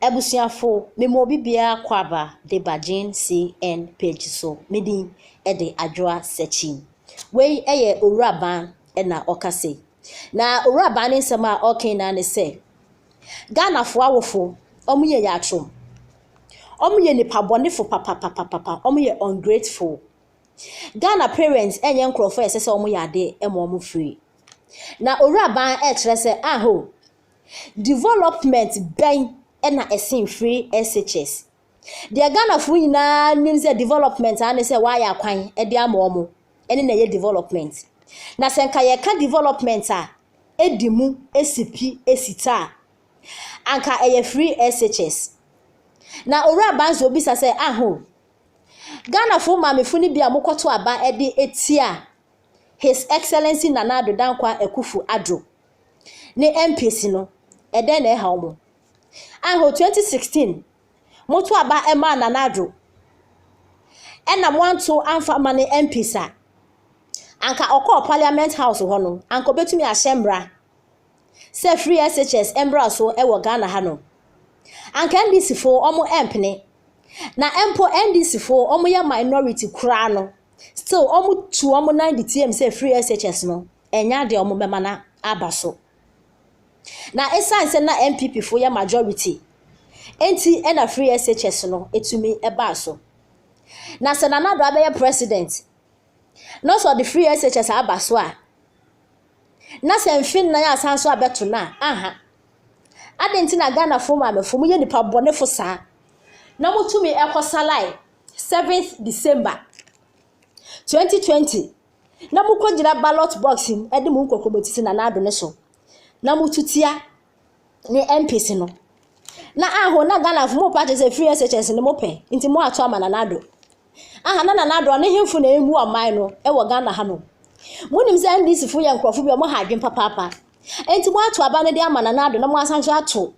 Abusuafo, mema obi biara akwaaba de ba Gene CN page so. Me din de Adwoa Sakyi. Wei yɛ Owura Ban na ɔkasa yi. Na Owura Ban ne nsɛm a ɔreka nyinaa ne sɛ, Ghanafoɔ awofo, wɔyɛ nyaatwom. Wɔyɛ nipa bɔnefo papapapapa. Wɔyɛ ungrateful. Ghana parents nyɛ nkurɔfoɔ a ɛsɛ sɛ wɔyɛ ade ma wɔn free. Na Owura Ban rekyerɛ sɛ aho, development bɛn na ɛsen free SHS? Deɛ Ghanafoɔ nyinaa nim sɛ development ara ne sɛ wɔayɛ akwan de ama wɔn, ɛne na ɛyɛ development. Na sɛ nka yɛka development a ɛdi mu, esi pi, esi ta a, anka ɛyɛ free SHS. Na Owura Ban nso obisa sɛ aho, Ghanafoɔ maamefo no bi a mokɔto aba de etia His Excellency Nana Addo Dankwa Akufo Addo ne MPs no, ɛdɛn na ɛha wɔn? Aho, 2016 moto aba maa Nana Addo ɛna moanto amfa ama ne MPs a, anka ɔkɔɔ Parliament House hɔ no, anka obetumi ahyɛ mmara sɛ free SHS mbra so wɔ Ghana ha no. Anka NDC foɔ wɔn mpene. Na mpo NDC foɔ wɔn yɛ minority koraa no, still wɔn tu wɔn nan de tie mu sɛ free SHS no, ɛnyɛ adeɛ a wɔn bɛma na aba so. Na ɛsiane sɛ na NPP foɔ yɛ majority nti ɛna free SHS no etumi ɛbaa so. Na sɛ Nana Addo abɛyɛ president na sɛ ɔde free SHS aba so a, na sɛ mfe 4 asan so abɛto no a, aha. Adɛn nti na Ghanafoɔ maamefo moyɛ nipa bɔnefo saa na motumi ɛkɔsa line 7th December 2020 na mokɔgyina ballot box mu de mo nkɔkɔmɔti si Nana Addo ne so na motu tia ne MPs no? Na aho na Ghanafoɔ mo pa kyerɛ sɛ free SHS no mopɛ nti mo ato ama Nana Addo. Aha na Nana Addo ɔne hemfo na emu ɔman no ɛwɔ Ghana ha no? Monim sɛ NDC fo yɛ nkurɔfo bi a ɔmo ha adwen papaapa, nti mo ato aba no de ama Nana Addo na mo asan so ato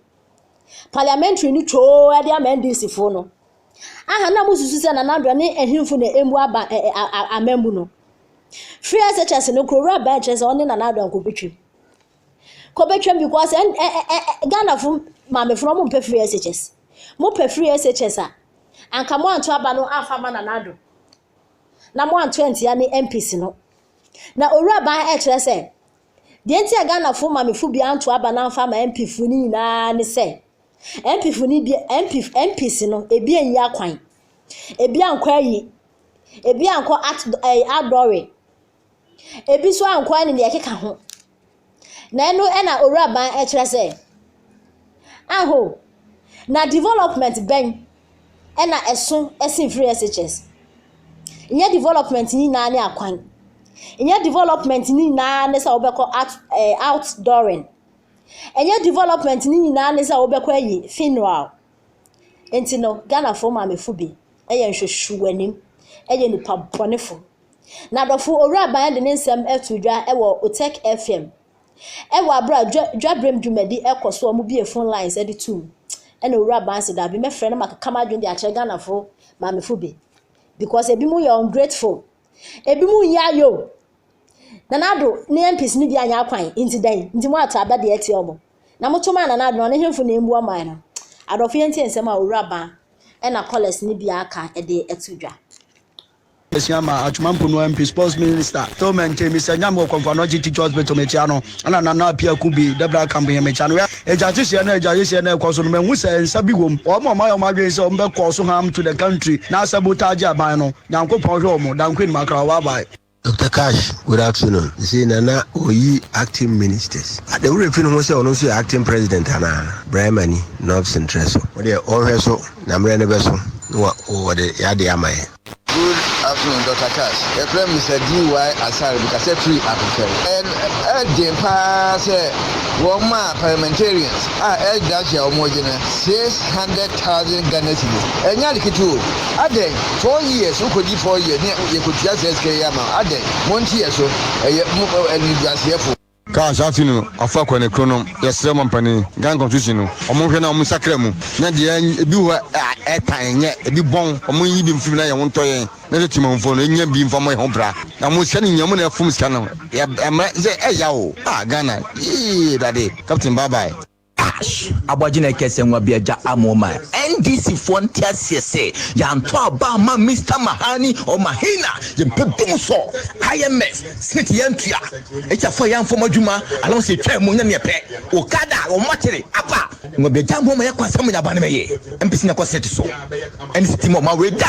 parliamentary no twoo de ama NDC fo no. Aha na mo susu sɛ Nana Addo ne ahemfo na emu aba ɛ ɛ amammu no. Free SHS no kuro wura bɛn kyerɛ sɛ ɔne Nana Addo nkɔbɛtwam kɔbɛtwam because ɛ ɛ ɛ Ghana fo maamefo no, ɔmo mpɛ free SHS. Mo pɛ free SHS a, anka mo anto aba no amfa ama Nana Addo na mo anto antia ne MPs no. Na Owura Ban ɛkyerɛ sɛ deɛ nti a Ghanafoɔ maamefo bi anto aba no amfa ama MP fo no nyinaa ne sɛ MP fo no bi MP MPs no ebi anyi akwan, ebi ankɔ ayi, ebi ankɔ at ɛɛ outdooring, ebi nso ankɔ ɛne deɛ ɛkeka ho. Na ɛno ɛna Owura Ban ɛkyerɛ sɛ aho, na development bɛn ɛna ɛso ɛsen free SHS? Nyɛ development nyinaa ne akwan, nyɛ development nyinaa ne sɛ wobɛkɔ out outdooring, ɛnyɛ development ne nyinaa ne sɛ wobɛkɔ ayi funeral. Nti no Ghanafoɔ maamefo bi ɛyɛ nhwehwɛanim, ɛyɛ nipa bɔnefo. Na adɔfo, Owura Ban de ne nsɛm ɛto dwa ɛwɔ Otec FM ɛwɔ abere a dwa dwabrem dwumadi ɛkɔ so a wɔn bie phone lines ɛde tum. Ɛna Owura Ban sɛ dabi, mɛfrɛ no ma keka m'adwene de akyerɛ Ghanafoɔ maamefo bi because ebi mu yɛ ungrateful, ebi mu nyɛ ayo. Nana Addo ne MPs no bi anya akwan nti dɛn nti mo ato aba deɛ ɛte ɔmo na mo to maa Nana Addo ɔne hemfo na emu ɔman no? Adɔfo, yɛn tie nsɛm a Owura Ban ɛna callers ne bi aka ɛde ɛto dwa. Ɛsia ma Atwima Mponua MP, Sports Minister still maintain Mr Nyame wɔ Komfo Anokye Teaching Hospital, mekyia no, ɛna Nana Apia Kubi Debra Camp yɛ mekyia no. Agya no agya hyehyɛ no ɛkɔ so no, mahu sɛ nsa bi wom. Wɔn a ɔmayɛ ɔmo adwene sɛ ɔmo bɛkɔ so harm to the country na sabotage aban no, Nyankopɔn hwɛ ɔmo danko nim akra. Wabae. Dr. Cash, good afternoon. You see, Nana oyi acting ministers. The wura fi ne ho sɛ ɔno nso yɛ acting president anaa? Brian Mani, North Central so. Wɔde ɔhwɛ so na mmerɛ no bɛ so na wɔde yɛade ama yɛn. Good afternoon, Dr. Cash. Yɛfrɛ Mr. D.Y. Asare bikasɛ firi Akokɛre. Ɛden paa sɛ wɔn a parliamentarians a ɛda hyɛ wɔn gyina 600,000 Ghana cedis. Ɛnyɛ ade ketewa o. Adɛn, 4 years wokɔdi 4 years ne yɛkɔtua sɛ sika yi ama? Adɛn, monte yɛ so, ɛyɛ mo animguaseɛfo. Kaa saa fi no afa kɔ ne kuro no. Yɛsrɛ mo mpanin, Ghana constitution no, ɔmo hwɛ na ɔmo nsakra mu na deɛ ebi wɔ a ɛtan nyɛ ebi bɔn, ɔmo yi bi mfiri na yɛn ho ntɔ yɛn na sɛ timanfoɔ no enya bi nfa mo yɛn ho bra na mo sika no nyɛ mo na ɛfom sika no yɛ ɛmɛ sɛ ɛya o. A Ghana yee dade captain, bye bye. Cash aboagye na ɛkɛ sɛ nwa bi agya amoɔ ma NDC foɔ nte aseɛ sɛ yɛanto aba amma Mister Mahani or Mahina yɛmpɛ dum sɔ IMF Smith yɛntua Asia foɔ yɛamfa ɔmo adwuma allowance yɛtwaa mu nyɛ neɛ pɛ Okada ɔmo akyere aba nwa bi agya amoɔ ma yɛkɔ asɛm nya ba ne mɛyɛ MPC na ɛkɔ set so NDC team ɔmo awɛ da.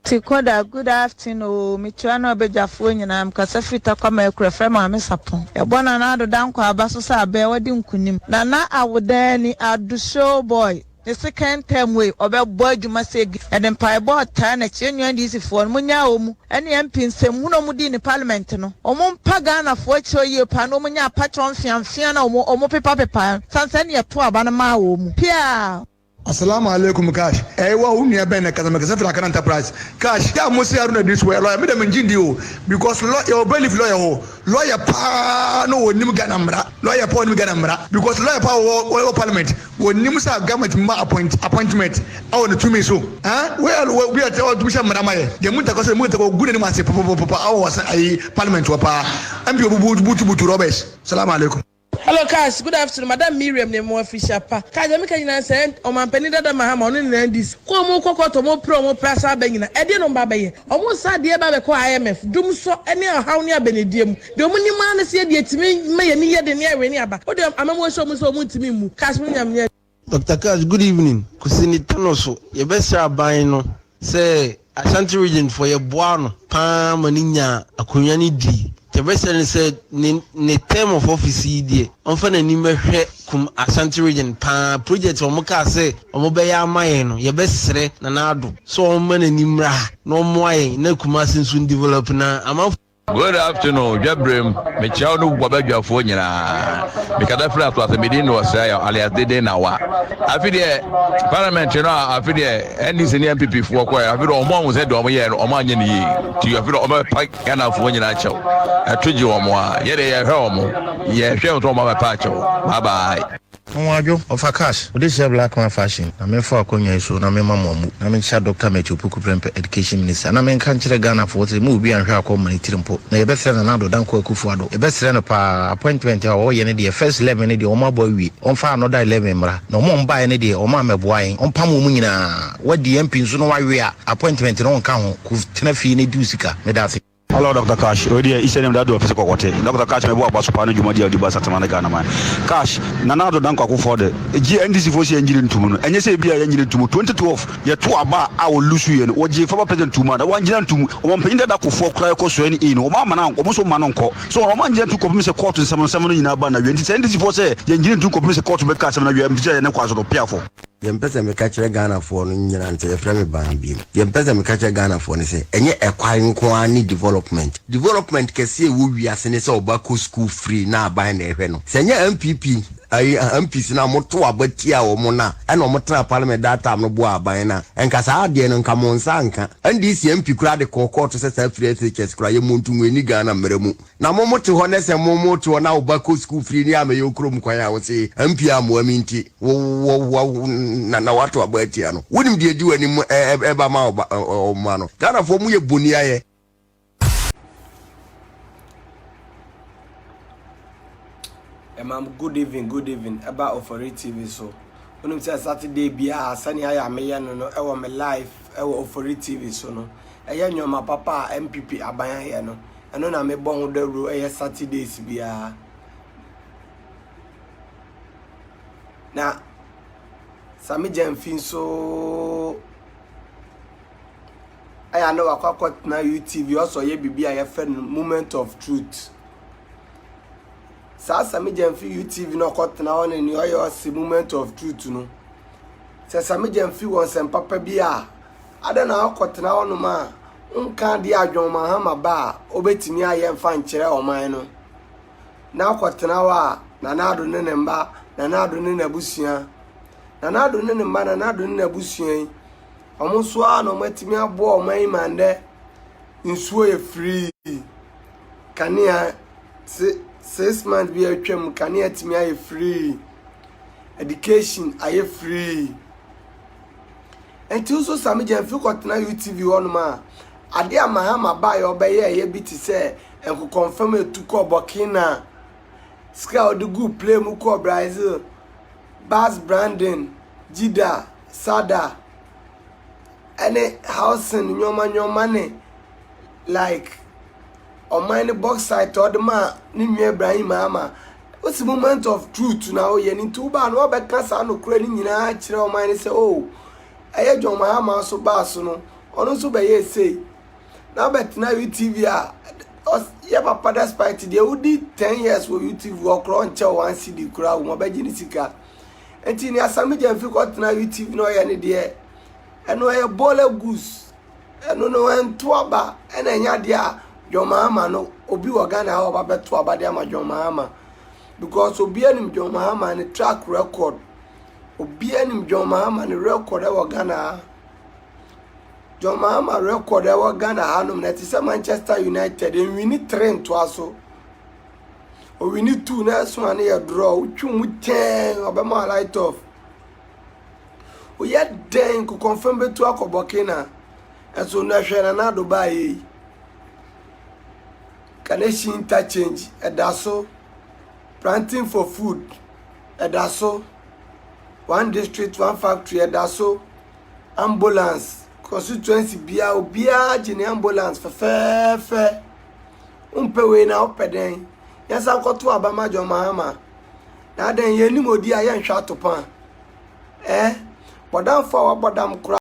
Tikoda, good afternoon oo, mekyia ne ɔbadwafoɔ nyinaa, mekasa firi Tarkwa Akura, frɛ Maame Sapon. Yɛbɔ Nana Addo Dankwa aba so sɛ abɛɛ wadi nkunim. Nana Awodaani Addo show boy, ne second term wei ɔbɛbɔ adwuma sɛ gi. Yɛde mpaebɔ retaa n'akyi, yɛn nua NDC foɔ no monyaa wɔn ne MP nsɛmhunu a wɔdii ne parliament no, wɔn mpa Ghanafoɔ akyire yie paa na wɔn nya apakyɛw mfeamfea no a wɔn pepa pepaeɛ no, sane sɛ ɛne yɛto aba no maa wɔn. Piaa! Assalamu alaikum cash ɛyɛ wa wo nua bɛn na kasa mekasa firi Akana enterprise cash yɛ a mo se Haruna Idris wɔ yɛ lawyer me dɛ mengye ndi o because law yɛwɔ bailiff lawyer hɔ lawyer paa no wɔ nim Ghana mmara lawyer paa ɔnim Ghana mmara because lawyer paa wɔ wɔ parliament wɔ nim sɛ government ma appoint appointment ɛwɔ ne tumi so ɛn wɔ wɔ bi a ɔtumi hyɛ mmara ma yɛ deɛ mu ntakɔ sɛ mu ntakɔ gu n'anim ase papapapa awɔ wɔ sɛ ayi parliament wɔ paa MP obubu butu butu rubbish salamu alaikum. Hello Cash, good afternoon, Madam Miriam ne mo afirihyia pa. Cash, deɛ meka nyinaa sɛ Ɔmanpanin dada Mahama ɔno ne ne NDC kɔ ɔmo kɔ kɔɔto ɔmo pere ɔmo pere asan aba nyina ɛdeɛ na ɔmo ba abɛyɛ? Ɔmo nsa adeɛ ba abɛkɔ IMF, dumsɔ ne ɔhaw ne abɛnedie mu. Deɛ ɔmo nim ara ne sɛ yɛdeɛ ɛtumi ma yɛn ani yɛ den ne ɛwene aba. Wodeɛ amammuo hyɛ ɔmo sɛ ɔmo ntumi mmu. Cash mo nyame. Doctor Cash, good evening. Kwesi ne tɛnɔ so yɛbɛsrɛ aban no sɛ Ashanti region foɔ yɛboaa no paa ma no nyaa akonwa no dii. Yɛbɛsrɛ no sɛ ne ne term of office yi deɛ ɔmfa n'ani mmɛhwɛ kum Ashanti region paa. Project a wɔn kaa sɛ wɔn bɛyɛ ama yɛn no yɛbɛsrɛ Nana Addo sɛ ɔmma n'ani mmra ha na ɔmmoa yɛn na Kumasi nso ndevelop na amanfoɔ Good afternoon, Dwabrem. Mekyia wo ne wo badwafoɔ nyinaa. Mekasa firi aso ase, medin ne Ɔsɛe alias Dede Nawa. Afi deɛ parliament no a afi deɛ NDC ne NPP foɔ kɔɛ, afi deɛ wɔn ahu sɛ deɛ wɔn yɛɛ no wɔn anyɛ ne yie. Ti afi deɛ wɔn bɛpa Ghanafoɔ nyinaa kyɛw. Ɛto gye wɔn a, yɛ deɛ yɛhwɛ wɔn, yɛhwɛ wɔn sɛ wɔn abɛpa akyɛw. Bye bye. Anwadwo, ɔfa cash, wode hyɛ black man fashion, na memfa w'akonnwa yi so na memma mo amu, na menkyea Doctor Matthew Opoku Prempeh, Education Minister, na menka nkyerɛ Ghanafoɔ sɛ mu obi anhwɛ akɔ mma ne tiri mpo, na yɛbɛsrɛ Nana Addo Dankwa Akufo Addo, yɛbɛsrɛ no paa, appointment a ɔreyɛ no deɛ first 11 no deɛ wɔn abɔ awie, ɔmfa another 11 mmra, na wɔn a wɔbaeɛ no deɛ wɔn ammɛboa yɛn, ɔmpam wɔn nyinaa, wadi MP nso na wawe a, appointment no ɔnka ho, ko tena fie na di wo sika, meda ase. Hello Doctor Cash, wei deɛ Eastern Nim Dado Ɔfisi Kɔkɔte. Doctor Cash mebɔ aba so paa ne dwumadi a wodi ba Sateman ne Ghana man. Cash, Nana Addo Dankwa Akuffo de, gye NDC foɔ sɛ yɛngyere ntum no, ɛnyɛ sɛ ebia yɛngyere ntum. 2012 yɛtoo aba a wɔlusu yɛ no, wɔgyee former president tum a na wangyina ntum. Ɔmampanyin dada Kufuor koraa ɛkɔ soɛ ne in no, wɔn amma no ankɔ, wɔn nso mma no nkɔ. So wɔn angyina ntum kɔpem sɛ court nsɛm nsɛm no nyinaa ba no awie. Nti sɛ NDC foɔ sɛ yɛngyere ntum kɔpem sɛ court bɛka asɛm no awie a, mfiri sɛ yɛne kwan so no, piafo. Deɛ mepɛ sɛ meka kyerɛ Ghanafoɔ no nyinaa ne sɛ, yɛfrɛ me Baa bio. Deɛ mepɛ sɛ meka kyerɛ Ghanafoɔ ne sɛ, ɛnyɛ ɛkwan nko ara ne development. Development kɛseɛ a ɛwɔ wiase ne sɛ ɔba kɔ school free na aban na ɛhwɛ no. Sɛ ɛnyɛ NPP ayi MPs no a moto aba tiaa wɔn no a ɛna wɔn tenaa parliament that time no boaa aban no a, nka saa adeɛ no nka mo nsa anka. NDC MP koraa de kɔɔ kɔɔto sɛ saa free SHS koraa yɛmmɔ ntom ɛnni Ghana mmara mu. Na mo mo te hɔ nɛ sɛ mo mo te hɔ na wo ba kɔ sukuu firi ne amɛyɛ wo kurom kwan a wo se MP ammoa me nti wo wo wo na na wato aba atia no wonim deɛ ɛdi w'anim ɛba ma ɔba ɔma no Ghanafoɔ mo yɛ boni ayɛ. Ɛma good evening good evening ɛba Ofori TV so. Wonim sɛ Saturday biara sɛnea ayɛ a meyɛ no no ɛwɔ me live ɛwɔ Ofori TV so no. Ɛyɛ nneɛma papa a NPP aban ayɛ no. Ɛno na mebɔ ho dawuro ɛyɛ Saturdays biara. Na Sami Gyamfi nso ɛyɛ a na wakɔ akɔtena UTV ɔsɔ yɛ biribi a yɛfrɛ no moment of truth. Saa Sami Gyamfi UTV na ɔkɔtena hɔ ne nea ɔyɛ ɔse moment of truth no. Sɛ Sami Gyamfi wɔ nsɛm papa bi a Adɛn na wokɔtena hɔnom a wonka adeɛ a John Mahama ba a ɔbɛtumi ayɛ mfa nkyerɛ ɔman no? Na wokɔtena hɔ a Nana Addo ne ne mma, Nana Addo ne n'abusua. Nana Addo ne ne mma, Nana Addo ne n'abusua yi, wɔn nso ara na wɔatumi aboa ɔman yi ma nnɛ nsuo yɛ free. Kanea six months bi atwam kanea atumi ayɛ free. Education ayɛ free. Nti nso Sammy Gyamfi kɔtena UTV hɔnom a, ade a Mahama baeɛ ɔbɛyɛeɛ bi te sɛ nkokɔmfam etu kɔɔ Burkina, sika a ɔde guu plane mu kɔɔ Brazil. Bus branding, Jida, Sada, ɛne housing nneɛma nneɛma ne like ɔman ne bauxite ɔde maa ne nua Ibrahim Mahama. Wosi moment of truth na woyɛ no nti wobaa no wabɛka saa nokorɛ no nyinaa kyerɛ ɔman no sɛ oh ɛyɛ John Mahama nso baa so no ɔno nso bɛyɛɛ sei. Na wobɛtena UTV a yɛ papa despite deɛ wodi 10 years wɔ UTV hɔ koraa ɔnkyɛ wo 1 cedi koraa wo ɔbɛgye ne sika. Nti nea Sammy Gyamfi kɔtena UTV na ɔyɛ ne deɛ ɛno ɛyɛ bɔɔla goose. Ɛno no ɛnto aba ɛna ɛnyɛ adeɛ a John Mahama no obi wɔ Ghana ha ɔba bɛto aba de ama John Mahama because obi anim John Mahama ne track record obi anim John Mahama ne record ɛwɔ Ghana ha John Mahama record ɛwɔ Ghana hanom na ɛte sɛ Manchester United nwini tere ntoa so owini two na ɛso ano yɛ draw wotwi mu tɛn ɔbɛma light off Woyɛ dɛn kokɔnfɛm bɛtu akɔ Burkina? Ɛso no ɛhwɛ Nana Addo baayɛ yi. Kaneshie interchange ɛda so. Planting for food ɛda so. One district one factory ɛda so. Ambulance constituency biara obiara gye ne ambulance fɛfɛɛfɛ. Wompɛ wei na wopɛ dɛn? Yɛnsan kɔto aba ma John Mahama. Na adɛn yɛnim odi a yɛnhwɛ atopa. Eh, bɔdamfo a wabɔ dam koraa.